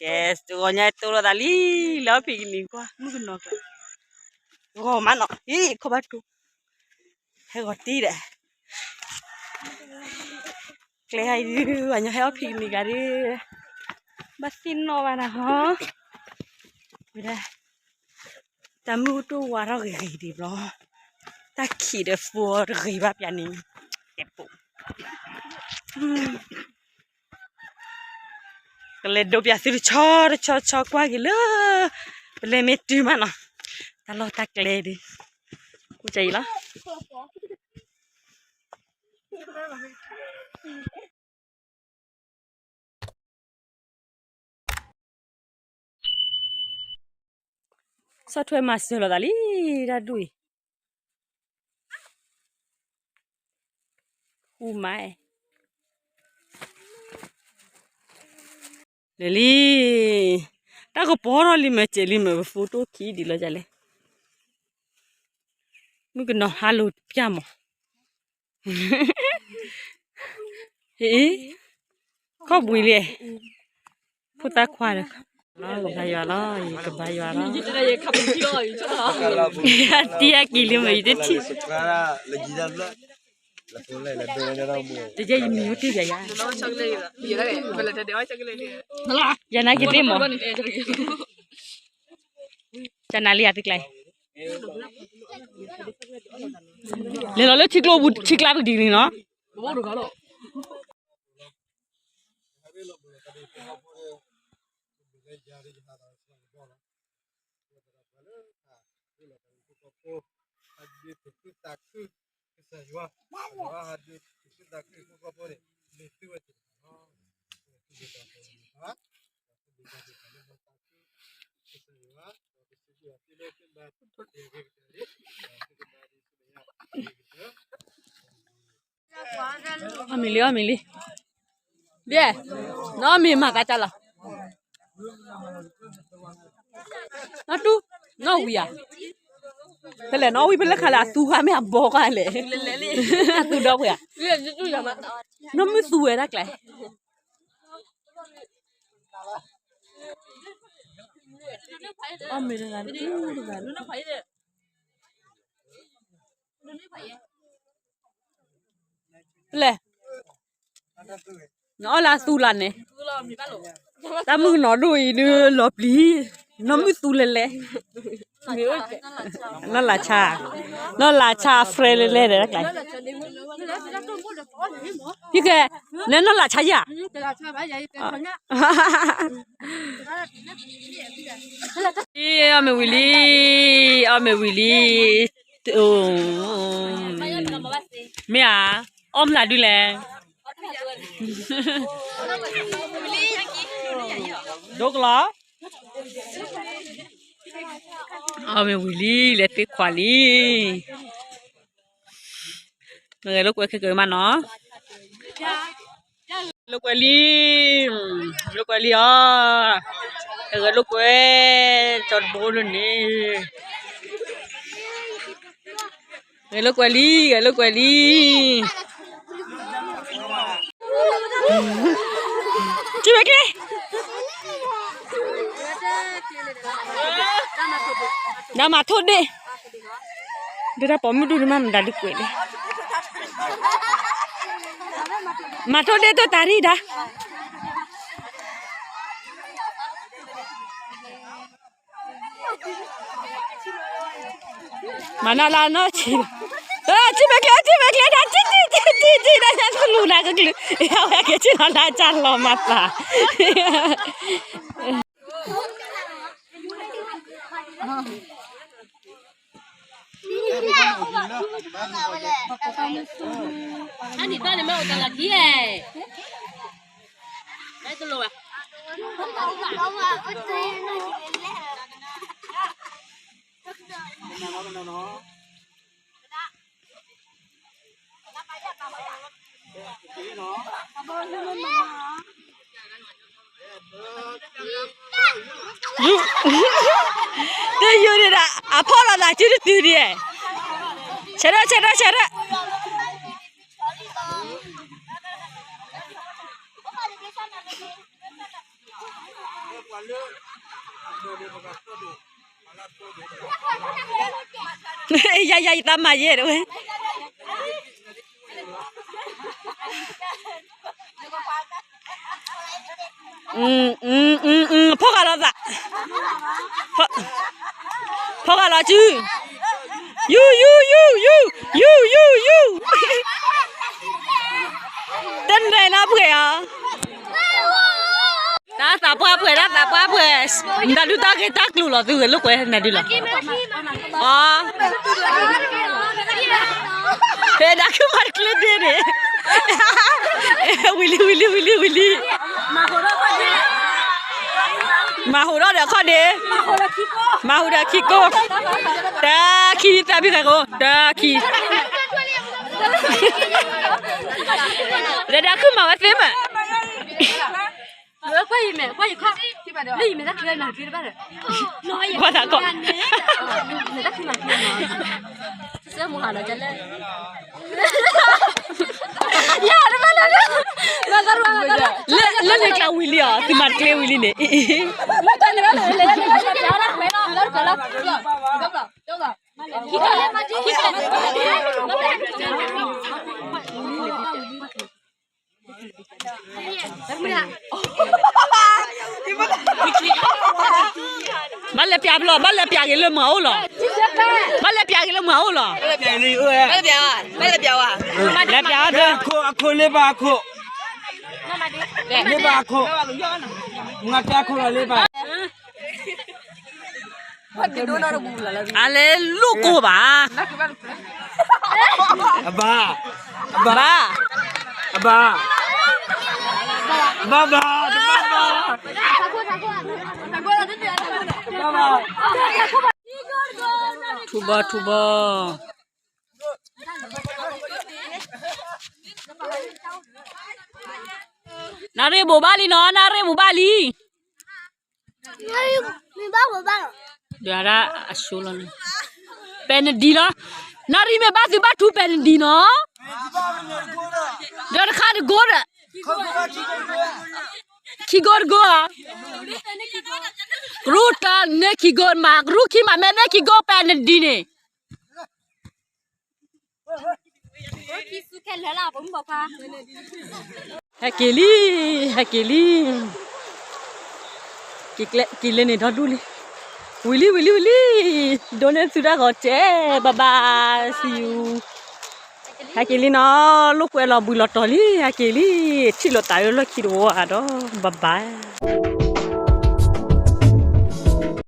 ကဲ, ဂီၤညါတိၢ်လိာ်သးလံ, လဲၤအီၣ်ဖံးကနံၤကွၢ် မုၣ်ကနီၤကျါ, ဂီၤမးနီၤ, အံၤ ခီၣ်ဘၣ်တူ, ဟဲဂီၤတံၢ်ဒီး, ကျဲအံၤဒုး ပှၤညီဟဲအီၣ်ဖံးကနံၤဂၤဒုး, ဘၣ်သ့ၣ်နီၣ်ဘၣ်နၤဟီ, ဝဲဒၣ်, တၢ်မုၢ်ကတိၢ်ဝါထီၣ်ဂ့ၤဂ့ၤဒံးဘျီ, တၢ်ခံးဒီး phone တဂ့ၤဘၣ်ပျးန့ၣ်, တဲပူ ကလဲၤဒိပၠးသုတဆီတဆီတဆီကွၢ်က့ၤလၢ ပလဲၤမ့ၢ်တုၤမးနီၤ, တၢ်လီၢ်တၢ်ကျဲဒုး, ကူၣ်ကၢ်အံၤလီၤ. ဆီၣ်ထွဲမၤစၢၤလိာ်သးလံ, တၢ်ဒူၣ်အံၤ, ဃူမး, လဲၤလံ, တၢ်ကပီၤထီၣ်လံမ့ၢ်စဲးလံမ့ၢ် ပ photo ခံဒံးလီၤဒ်လဲၣ်, မုၣ်ကနီၤဟါလိာ်ပၠၢ်မး ဟ့ၣ်, ခီၣ်ဘှံးလံ, ဖိသၣ်ခွါဒီး, ကဘါယွၤလီၤ, ယကဘါယွၤလီၤ, တံၢ်အကံၤလံမ့ၢ် ယတထံၣ်, တယဲယမံၤအိၣ်တ့ၢ်ယၤယၤ, ယၤနာ်က့ၤသ့ၣ်မး, ယၤနၤလံယၤသ့ၣ်ကျါအံၤ, လဲၤလီၤလၢထံကျိပူၤ ထံကျါပူၤဒ်န့ၣ်နီၤ. အီၣ်မ့ၤလံ အီၣ်မ့ၤလံ, ဒဲ, နီၢ်မ့ၤမၤကါကၢ်လီၤ, နီၢ်တူၢ်, နီၢ်ဝံၤဧါ, ဖဲလဲၣ်နီၢ်ဝံၤဖဲလဲၣ်ခါလၢအသူဂၤမ့ၢ်အဘီဂၤလဲၣ်, အသူဒီပုၢ်ဝဲၢ်ဧါ, နီၢ်မုၢ်သူဝဲဒၣ်ကျဲ အီၣ်မ့ၤတဂၤတဂၤ, လဲၣ်, နအီၣ်လၢအသူလၢ်န့ၣ်, တၢ်မုၣ်ကနီၤဒိၣ်အံၤဒုးလီၤပျံၤ, နီၢ်မုၢ်သူလဲၤလဲၤ, နီၢ်လၢ်ဆါ, နီၢ်လၢ်ဆါ friend လဲၤလဲၤဒီးကျါ, ဟံးကဲ, နဲနီၢ်လၢ်ဆါယၤ အီၣ်မ့ၤဝံၤလံ, အီၣ်မ့ၤဝံၤလံ, မ့ၢ်ဧါ, အီၣ်မနုၤဒုလဲၣ်, ဒိကလီၤ, အီၣ်မ့ၤဝံၤလံ လဲၤသ့ခွးလံ နဂဲၤလိာ်ကွဲခဲကမးနီၤ, လိာ်ကွဲလံ, လိာ်ကွဲလံအီၤ, ဂဲၤလိာ်ကွဲ, ကၠီတဘိဒ်န့ၣ်, ဂဲၤလိာ်ကွဲလံ, ဂဲၤလိာ်ကွဲလံ, ထံၣ်ဝဲကျဲ ဒီးမၤထိၣ်ဒ့ၣ်, ဒ်တၢ်ပိာ်မုၣ်ဒူၣ်န့ၣ်မးမတၤဒုးကွဲးလဲၣ်, မၤထိၣ်ဒ့ၣ်တိၢ်တၤရံၣ်ဒါ, မၤနီၢ်လၢနီၢ်ဆံး, ထံၣ်ဝဲကျဲ ထံၣ်ဝဲကျဲဒၣ် ထံၣ်ထံၣ်ထံၣ်ဒၣ်တလူၤနၤကကျုၤ, အဝဲက့ၤထံၣ်နီၢ်လၢအကၢ်လီၤမၤသး အန့ၣ်တၢ်န့ၣ်မ့ၢ်အိၣ်တၢ်လီၢ်ခံဧါ, မ့ၢ်တလိၣ်ဘၣ်. Thank you န့ၣ်ဒီး အဖီၣ်လိာ်သးစုတတုၤဒံး, ဆဲးထီၣ် ဆဲးထီၣ် ဆဲးထီၣ်. ယယယသးမၤယဲၢ်တဝဲ ဖီၣ်ဃာ်လီၤသး, ဖီၣ်ဃာ်လီၤစု, ယူ ယူ ယူ ယူ, ယူ ယူ ယူ, တနံၤလၢပှဲၤအီၤ, တၢ်သးပှၢ်ပှဲၤ တၢ်သးပှၢ်ပှဲၤ, တၢ်ဒုးတၢ်ဂ့ၤတၢ်ကျိၤလီၤ သုဝဲလိာ်ကွဲနဒုလီၤ, အီ ဖဲဒၣ်ခုမၤတကျ့ဒ့န့ၣ်, ဝံၤလံ ဝံၤလံ ဝံၤလံ ဝံၤလံ, မၤဟူးထီၣ်ဒီးခီၣ်ဒ့, မၤဟူးဒီးခံကိၢ်, တၢ်ခံ တၢ်ဘံၣ်ဃဲးကိ, တၢ်ခံ, ဒီးဒၣ်ခုမၤဝဲသ့မး ကွၢ်ယမဲာ် ကွၢ်ယခီၣ်, လၢယမဲာ်တၢ်ခံမၤကျဲတဘၣ်ဒီး, ကွၢ်သးကီး, မဲာ်တၢ်ခံမၤကျဲ, စဲမဟါလီၤကလဲၣ်, ယတဘၣ်လီၤ, လၢန့ၣ်ကျါဝံၤလံအီၤ သုမၤတကျ့ဝံၤလံန့ၣ်, ဘၣ်လဲၤပျးဘျီ ဘၣ်လဲၤပျးက့ၤလၢမၤအိၣ်လီၤ, ဘၣ်လဲၤပျးက့ၤလၢမၤအိၣ်လီၤ, လဲၤပျး, လဲၤပျးဝဲ, အခိၣ်လၢဘၣ်အခိၣ်, လၢဘၣ်အခိၣ်, မၤတဲအခိၣ်လီၤလၢဘၣ် အလဲၤလိၣ်ကိၢ်ဘၣ်, အဘၣ်, အဘၣ်, အဘၣ်, အဘၣ်ဘၣ်, တဘၣ်ဘၣ်, ထူဘီထူဘီ, နၣ်ရံၣ်ဘိးဘၣ်လံနီၤ, နၣ်ရံၣ်ဘိးဘၣ်လံ ဒၣ်အဆိလီၤန့ၣ်, ပဲနဒံလီၤ, နၣ်ရံၣ်မ့ၢ်ဘၣ်သုဘၣ်ထူပဲနဒံနီၤ, ဒီးတခါတကိးဒီး, ခံကိးတကိးဧါ, ကရူၢ်တၢ်န့ၢ်ခံကိးမး, ကရူၢ်ခံမး မ့ၢ်န့ၢ်ခံကိးပဲနဒံန့ၣ် ဟဲက့ၤလံ, ဟဲက့ၤလံ, က့ၤလၢန့ၣ်ဒီဒူၣ်လံ, ဝံၤလံ ဝံၤလံ ဝံၤလံ, ဒိးန့ၢ်သုတၢ်ဂီၤကဲ, bye bye, see you, ဟဲက့ၤလံနီၤ, လိာ်ကွဲလီၤဘှံးလီၤတီၤလံ, ဟဲက့ၤလံ, ထံၣ်လိာ်သးလၢလီၢ်ခံတဝီဧါဒီး, bye bye.